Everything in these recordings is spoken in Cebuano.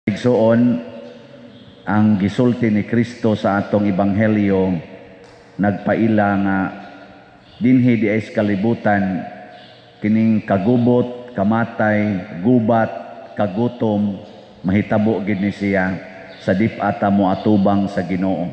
Igsuon, ang gisulti ni Kristo sa atong ebanghelyo nagpaila nga dinhi di ay sa kalibutan kining kagubot, kamatay, gubat, kagutom mahitabo gid ni siya sa dip-ata moatubang sa Ginoo.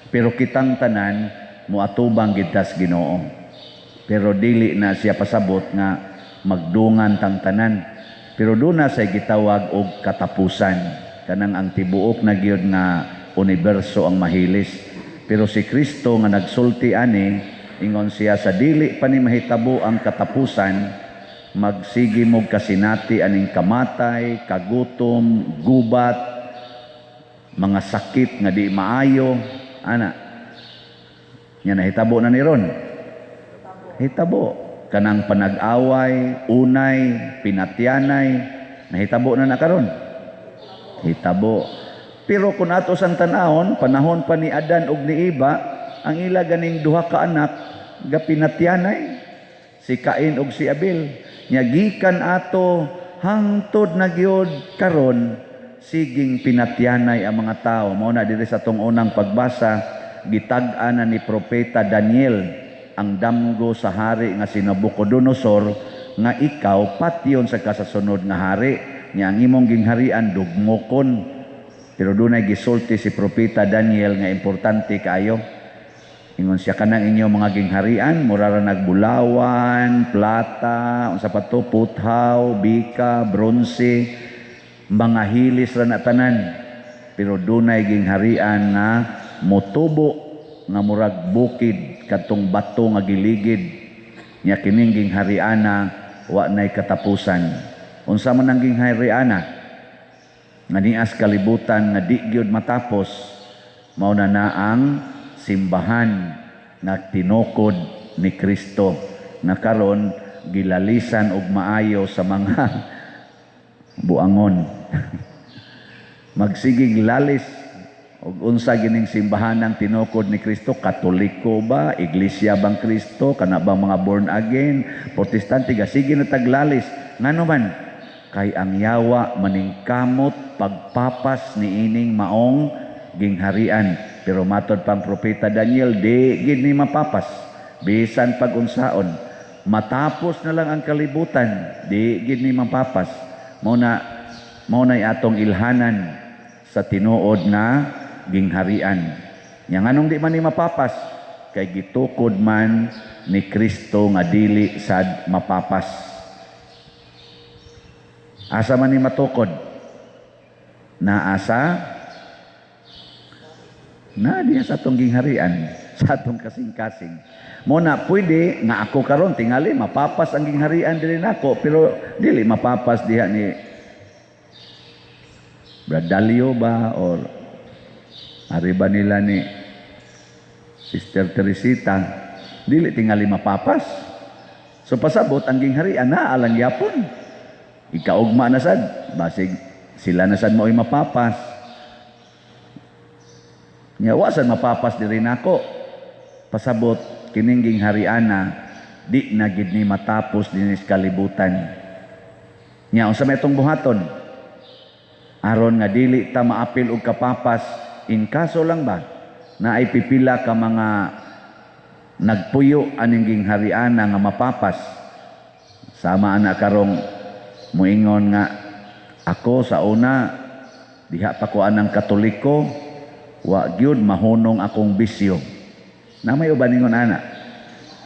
Pero kitang tanan moatubang gid tas Ginoo. Pero dili na siya pasabot nga magdungan tang tanan. Pero duna say gitawag og katapusan. Kanang ang tibuok na gyud nga universo ang mahilis. Pero si Kristo nga nagsulti ani, ingon siya sa dili pa ni mahitabo ang katapusan, magsige mog kasinati aning kamatay, kagutom, gubat, mga sakit nga di maayo, ana. Nya nahitabo na ni ron. Hitabo kanang panag-away, unay, pinatyanay, nahitabo na na karon. Hitabo. Pero kung ato sang tan-awon, panahon pa ni Adan ug ni Eva, ang ila ganing duha ka anak gapinatyanay, si Cain ug si Abel. Nya gikan ato hangtod na gyud karon siging pinatyanay ang mga tao. Mao na diri sa atong unang pagbasa, gitag-an na ni propeta Daniel ang damgo sa hari nga si Nabucodonosor nga ikaw patyon sa kasasunod nga hari, nya ang imong gingharian dugmokon. Pero dunay gisulti si propeta Daniel nga importante kaayo. Ingon siya, kanang inyo mga gingharian mura ra nagbulawan, plata, unsa pa to, puthaw, bika, bronse, mga hilis ra na tanan. Pero dunay gingharian nga motubo nga murag bukid, kadtong bato nga giligid. Nya kining ginghariana wa nay katapusan. Unsa man ang ginghariana nga nias kalibutan nga di gyud matapos? Mao na na ang simbahan nga tinukod ni Kristo na karon gilalisan og maayo sa mga buangon. Magsigig lalis og unsa gining simbahan ang tinukod ni Kristo, Katoliko ba, Iglesia bang Kristo, kana bang mga born again, Protestante, sige na taglalis. Ngano man? Kay ang yawa maningkamot pagpapas niining maong gingharian. Pero matod pang propeta Daniel, di gid ni mapapas bisan pag-unsaon. Matapos na lang ang kalibutan, di gid ni mapapas. Mao na atong ilhanan sa tinuod nga gingharian. Nya nganong di man ni mapapas? Kay gitukod man ni Kristo nga dili sad mapapas. Asa man ni matukod? Naasa na diya sa atong gingharian, sa atong kasing-kasing. Mo na pwede nga ako karon tingali mapapas ang gingharian dili nako, pero dili mapapas diha ni Bradalio ba or ari ba nila ni Sister Teresita, dili tingali mapapas. So pasabot ang gingharian na alang yapon. Ikaugma na sad, basig sila na sad mao'y mapapas. Nya wa sad mapapas diri nako. Pasabot kining ginghariana di na gid ni matapos dinhi sa kalibutan. Nya unsa may itong buhaton? Aron nga dili ta maapil og kapapas, in kaso lang ba na ay pipila ka mga nagpuyo aning ginghariana nga mapapas. Sama ana karong muingon nga ako sa una diha pa ko anang Katoliko, wa gyud mahunong akong bisyo. Na may uban ingon ana,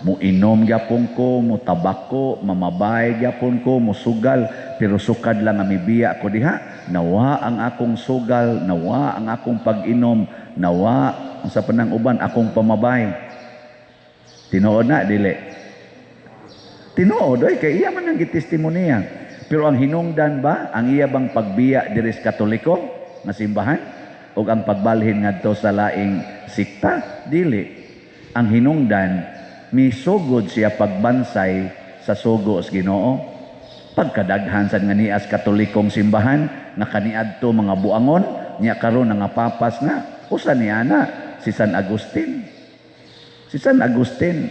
muinom gyapon ko, mutabako, mamabay gyapon ko, musugal, pero sukad lang nga mibiya ko diha, nawa ang akong sugal, nawa ang akong pag-inom, nawa ang sa panang uban akong pamabay. Tinuod na dili? Tinuod oy, kay iya man ang gitestimonya. Pero ang hinungdan ba, ang iya bang pagbiya diri sa Katoliko nga simbahan ug ang pagbalhin ngadto sa laing sikta? Dili. Ang hinungdan, misugod siya pagbansay sa sugo sa Ginoo. Pagkadaghan sad nga nias Katolikong simbahan nga kaniadto mga buangon, nya karon nga papas na. Usa ni ana si San Agustin. Si San Agustin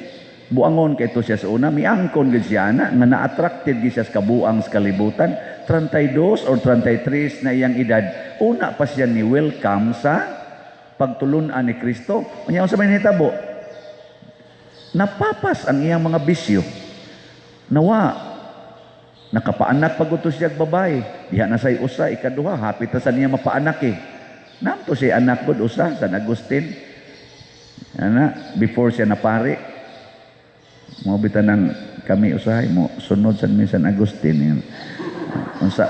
Buangon kay to siya sa una, miangkon gid siya ana nga na-attracted gid siya sa kabuang sa kalibutan. 32 or 33 na iyang edad, una pa siya ni welcome sa pagtulunan ni Kristo. Unya, unsa may nahitabo? Napapas ang iyang mga bisyo. Nawa, nakapaanak pag uto siya babae. Diha na say usa, ikaduha, hapit na sa niya mapaanak eh. Namto siya anak gud usa, San Agustin. Ana, before siya napari. Mo bita nang kami usahay mo sunod sa mi San Agustin. Yan.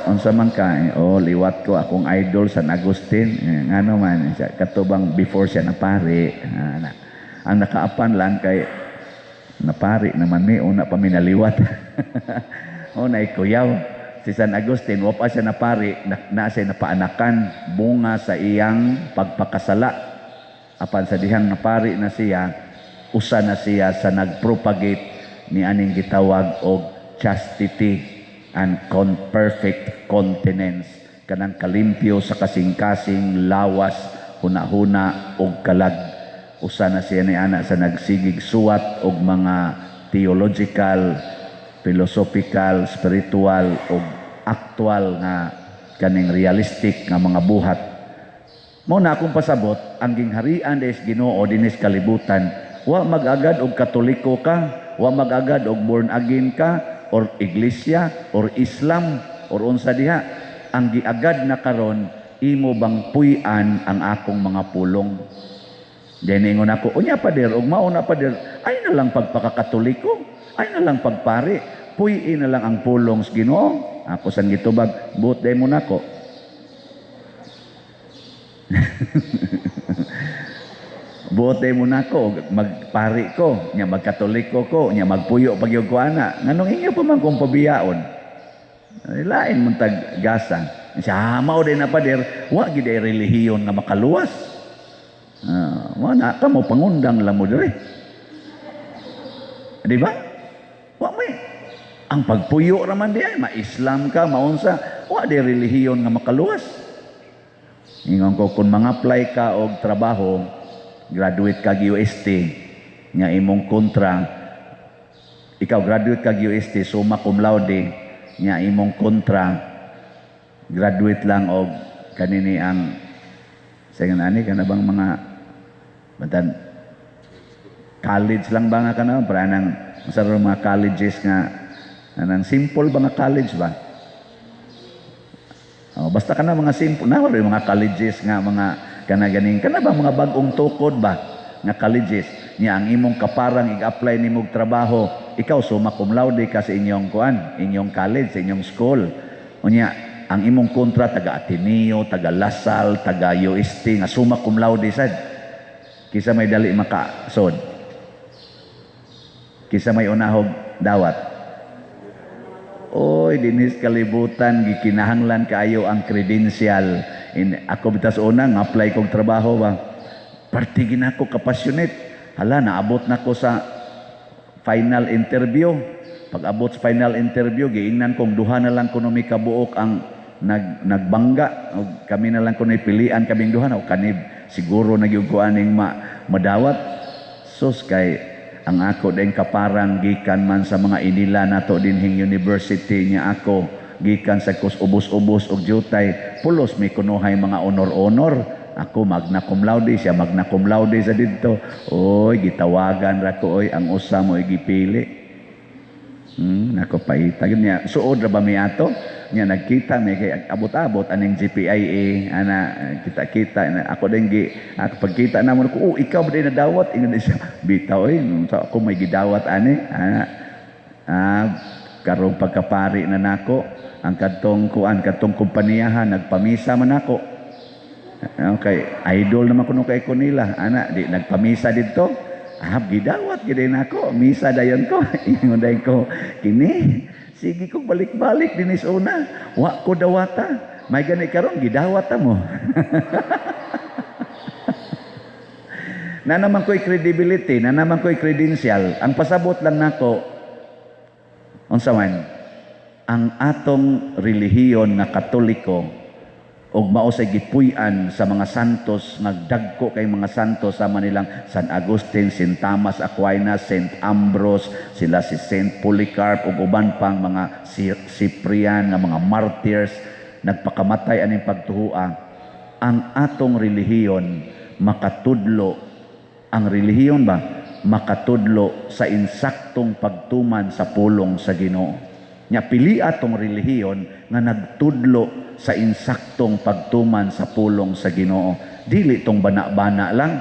Unsa man ka eh, oh, liwat ko akong idol San Agustin. Eh, ngano man siya katubang before siya napari. Ana. Ang nakaapan lang kay napari naman mi, una pa mi naliwat. Oh, naikuyaw. Si San Agustin, wa pa siya napari, na siya napaanakan bunga sa iyang pagpakasala. Apan sa dihang napari na siya, usa na siya sa nagpropagate ni aning gitawag og chastity and perfect continence, kanang kalimpyo sa kasing-kasing, lawas, hunahuna ug kalag. Usa na siya ni ana sa nagsigig suwat og mga theological, philosophical, spiritual ug actual nga kaning realistic nga mga buhat. Mo na akong pasabot, ang gingharian des Ginoo dinis kalibutan, wa mag-agad og Katoliko ka, wa mag-agad og born again ka, or iglesia, or Islam, or unsa diha. Ang giagad na karon, imo bang puy-an ang akong mga pulong? Then ingon ako, "Unya pader, ug mao na pader, ay na lang pagpakakatoliko, ay na lang pagpari, puy na lang ang pulong sa Ginoo." Ako san gitubag, "Buot day mo nako." Buot day mo nako, magpari ko, nya magkatoliko ko, nya magpuyo pag ko ana. Nganong inyo pa man kong pabiyaon? Lain man tag gasa. Siya, mao din na pader, wa gid ay relihiyon nga makaluwas. Ah, wa na ka mo pangundang lang mo diri. Di ba? Wa may ang pagpuyo raman di ay ma-Islam ka, maunsa, wa di relihiyon nga makaluwas. Ingon ko, kung mga-apply ka og trabaho, graduate ka UST, nga imong kontra, ikaw graduate ka UST, summa cum laude, nga imong kontra, graduate lang og kanini ang sa ani kana bang mga batan college lang ba nga kana para nang sa mga colleges nga anang simple ba nga college ba? Oh, basta kana mga simple na wala yung mga colleges nga mga kana ganing kana ba mga bag-ong tukod ba nga colleges niya. Ang imong kaparang ig-apply nimo og trabaho, ikaw summa cum laude ka sa inyong kuan, inyong college, sa inyong school. Unya ang imong kontra taga Ateneo, taga La Salle, taga UST nga summa cum laude sad, kisa may dali makasod? Kisa may unahog dawat? Oy, dinis kalibutan gikinahanglan kaayo ang credential. Ako bitas una nga apply kog trabaho ba. Parte gina ko ka-passionate. Hala, naabot na ko sa final interview. Pag abot sa final interview, giingnan kong duha na lang kuno mi kabuok ang nagbangga. Og kami na lang kuno pilian kaming duha na kanib siguro na gyud ko aning madawat. Sus, kay ang ako din kaparang gikan man sa mga inila nato dinhing university niya, ako gikan sa kus ubos-ubos og jutay, pulos may kunuhay mga honor-honor. Ako magna cum laude, siya magna cum laude sa didto. Oy, gitawagan ra ko, oy, ang usa mo gipili. Nako paita gyud niya. Suod ra ba mi ato? Nya nagkita mi kay abot-abot aning GPIA ana, kita-kita na ako din gi ako pagkita namo ko, "Oh, ikaw ba din nadawat?" Ingon siya, "Bitaw oy, sa ako may gidawat ani ana." Ah, karong pagkapari na nako, ang kadtong kuan, kadtong kompaniyahan nagpamisa man nako. Okay, idol naman kuno kay ko nila ana, di nagpamisa didto. Ah, gidawat gid nako, misa dayon ko. Ingon dayon ko, "Kini sige ko balik-balik dinis una wa ko dawata, may gani karon gidawat ta mo." Na naman ko'y credibility, na naman ko'y credential. Ang pasabot lang nako, unsa man ang atong relihiyon nga Katoliko, Ug mao say gipuy-an sa mga santos, nagdagko kay mga santos sama nilang San Agustin, Saint Thomas Aquinas, Saint Ambrose, sila si Saint Polycarp ug uban pang mga Cyprian nga mga martyrs, nagpakamatay aning pagtuoa. Ang atong relihiyon makatudlo, ang relihiyon ba makatudlo sa insaktong pagtuman sa pulong sa Ginoo. Nya pili atong relihiyon nga nagtudlo sa insaktong pagtuman sa pulong sa Ginoo. Dili tong bana-bana lang.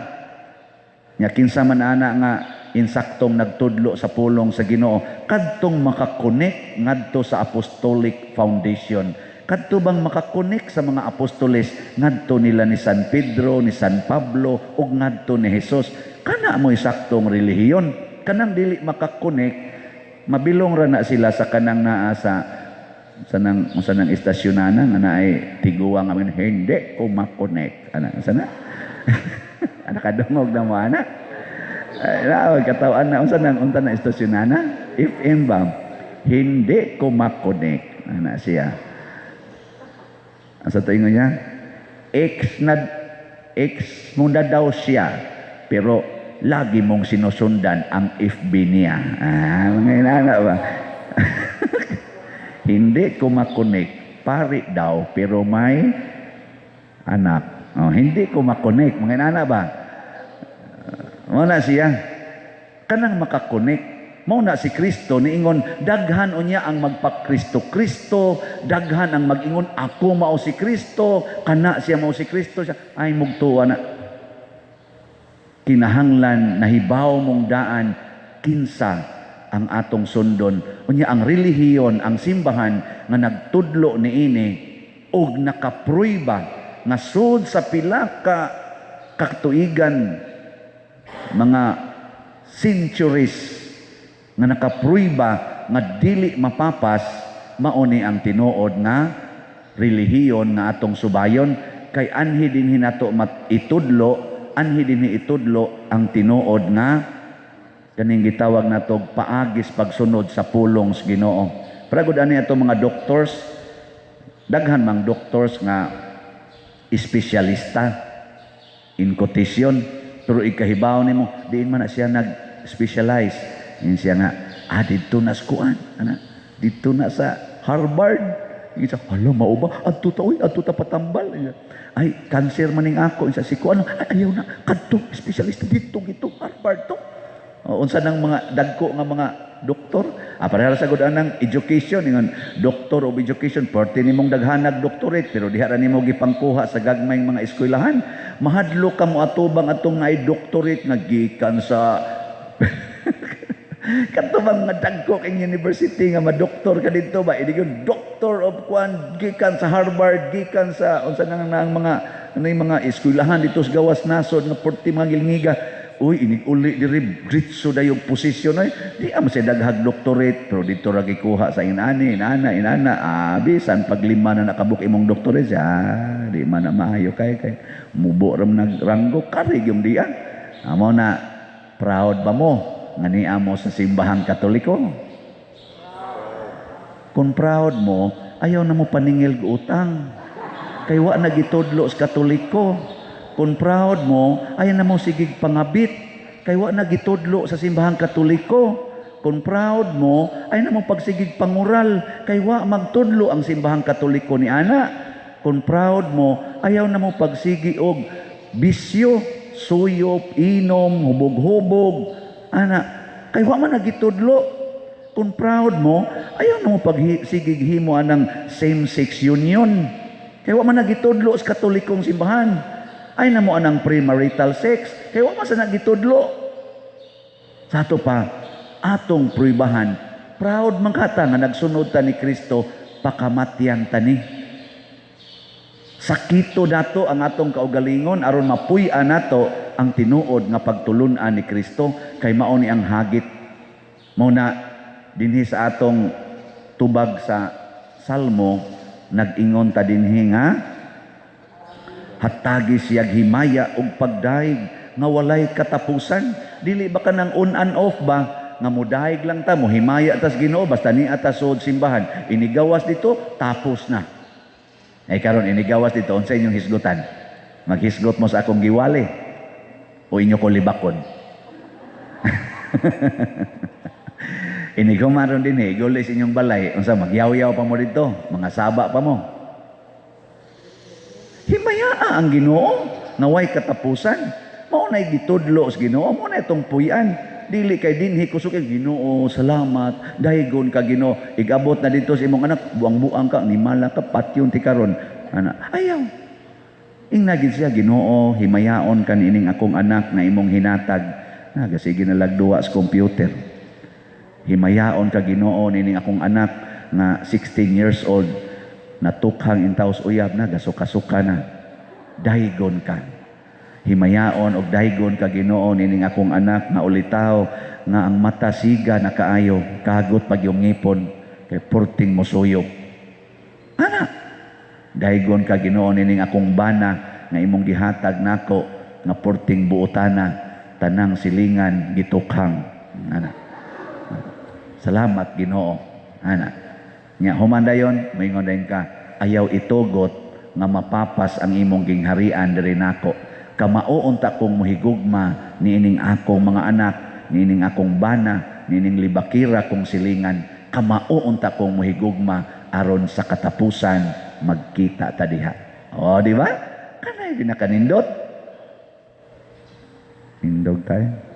Nya kinsa man ana nga insaktong nagtudlo sa pulong sa Ginoo? Kadtong makakonek ngadto sa apostolic foundation. Kadto bang makakonek sa mga apostoles ngadto nila ni San Pedro, ni San Pablo ug ngadto ni Jesus. Kana mo saktong relihiyon. Kanang dili makakonek, mabilong ra na sila sa kanang naa sa nang unsa nang estasyonana nga naay tiguang amin, "Hindi ko makonek." Ana sana, ana kadungog na mo ana. Ay, na katawan na unsa nang unta na estasyonana FM ba, "Hindi ko makonek," ana siya. Asa to ingon niya, ex na ex mo na daw siya, pero lagi mong sinusundan ang FB niya. Ah, mga inana ba? "Hindi ko makonek, pari daw pero may anak." Oh, "Hindi ko makonek," mga inana ba? Mao na siya. Kanang makakonek. Mao na si Kristo niingon, daghan unya ang magpa-Kristo Kristo, daghan ang mag-ingon, "Ako mao si Kristo," kana siya mao si Kristo siya. Ay mugtuwa na. Kinahanglan nahibaw mong daan kinsa ang atong sundon. Unya ang relihiyon, ang simbahan nga nagtudlo niini og nakapruiba nga sud sa pila ka katuigan, mga centuries nga nakapruiba nga dili mapapas, mao ni ang tinuod nga relihiyon nga atong subayon, kay anhi dinhi nato itudlo, anhi dinhi itudlo ang tinuod nga kaning gitawag nato paagis pagsunod sa pulong sa Ginoo. Para gud ani ato mga doctors, daghan mang doctors nga espesyalista in quotation, pero ikahibaw nimo diin man na siya nag-specialize. Yun siya nga, "Ah, didto na sa kuan ana, didto na sa Harvard." Isa, "Hala, mao ba? Adto ta oy, adto ta patambal." "Ay, cancer maning ako." Isa si kuan, "Ay, ayaw na, kadto espesyalista didto gito Harvard to." O, unsa nang mga dagko nga mga doktor? Ah, pareha sa gud anang education, ingon doctor of education, parte nimong daghanag doctorate, pero diha ra nimo gipangkuha sa gagmayng mga eskwelahan. Mahadlok ka mo atubang atong ay doctorate nga gikan sa kadto bang nga dagko kay university nga madoktor ka didto ba, idi yung doctor of kwan, gikan sa Harvard, gikan sa unsa nang nang mga ano yung mga eskwelahan dito sa gawas nasod nga porti mga gilngiga. "Uy, inig uli diri, diretso dayong posisyon." Ay di ama sa daghag doctorate, pero dito ra gikuha sa inani, inana, inana. Ah, bisan pag lima na nakabuk imong doctorate, ah, di man na maayo kay kay mubo ra man nagranggo kari yung diyan. Amo na, proud ba mo nga niya mo sa Simbahang Katoliko? Kung proud mo, ayaw na mo paningil og utang kay wa na gitudlo sa Katoliko. Kung proud mo, ayaw na mo sigig pangabit kay wa na gitudlo sa Simbahang Katoliko. Kung proud mo, ayaw na mo pagsigig pangural kay wa magtudlo ang Simbahang Katoliko ni ana. Kung proud mo, ayaw na mo pagsigi og bisyo, suyop, inom, hubog-hubog ana, kay wa man nagitudlo. Kung proud mo, ayaw na mo pagsigig himo anang same-sex union kay wa man nagitudlo sa Katolikong simbahan. Ay na mo anang premarital sex kay wa man sa nagitudlo. Sa ato pa atong pruibahan, proud man kata nga nagsunod ta ni Kristo, pakamatyan ta ni. Sakito dato ang atong kaugalingon aron mapuy-an nato ang tinuod nga pagtulun-an ni Kristo, kay mao ni ang hagit. Mao na dinhi sa atong tubag sa Salmo, nag-ingon ta dinhi nga hatagi siyag himaya ug pagdayeg nga walay katapusan. Dili ba kanang on and off ba nga mudayeg lang ta, mohimaya tas Ginoo basta ni ata sud simbahan, inigawas dito, tapos na. Ay karon inigawas dito, unsa inyong hisgutan? Maghisgot mo sa akong giwali o inyo ko libakon? Inig humaron din eh, guli sa inyong balay, unsa, magyaw-yaw pa mo dito, mga saba pa mo. Himayaa ang Ginoo nga way katapusan. Mao nay gitudlo sa Ginoo, mao na itong puy-an. Dili kay dinhi kusog kay Ginoo, salamat, daygon ka, Ginoo. Igabot na dito sa imong anak, buang-buang ka, nimala ka, patyon ti karon. Ana, ayaw. Ingna gid siya, "Ginoo, himayaon ka niining akong anak nga imong hinatag." Nagasige na lagduwa sa computer. "Himayaon ka, Ginoo, nining akong anak nga 16 years old, natukhang intaws uyab na, gasuka-suka na. Daygon ka. Himayaon og daygon ka, Ginoo, nining akong anak nga ulitaw, nga ang mata siga na kaayo, kagot pag yung ngipon kay purting mosuyop." Ana, "Daygon ka, Ginoo, nining akong bana nga imong gihatag nako nga purting buotana, tanang silingan gitukhang." Ana, "Salamat, Ginoo." Ana nya, human dayon moingon dayon ka, "Ayaw itugot nga mapapas ang imong gingharian diri nako. Kamao unta kong muhigugma niining akong mga anak, niining akong bana, niining libakira kong silingan. Kamao unta kong muhigugma aron sa katapusan magkita ta diha." O, di ba? Kanay ginakanindot. Nindog tayo.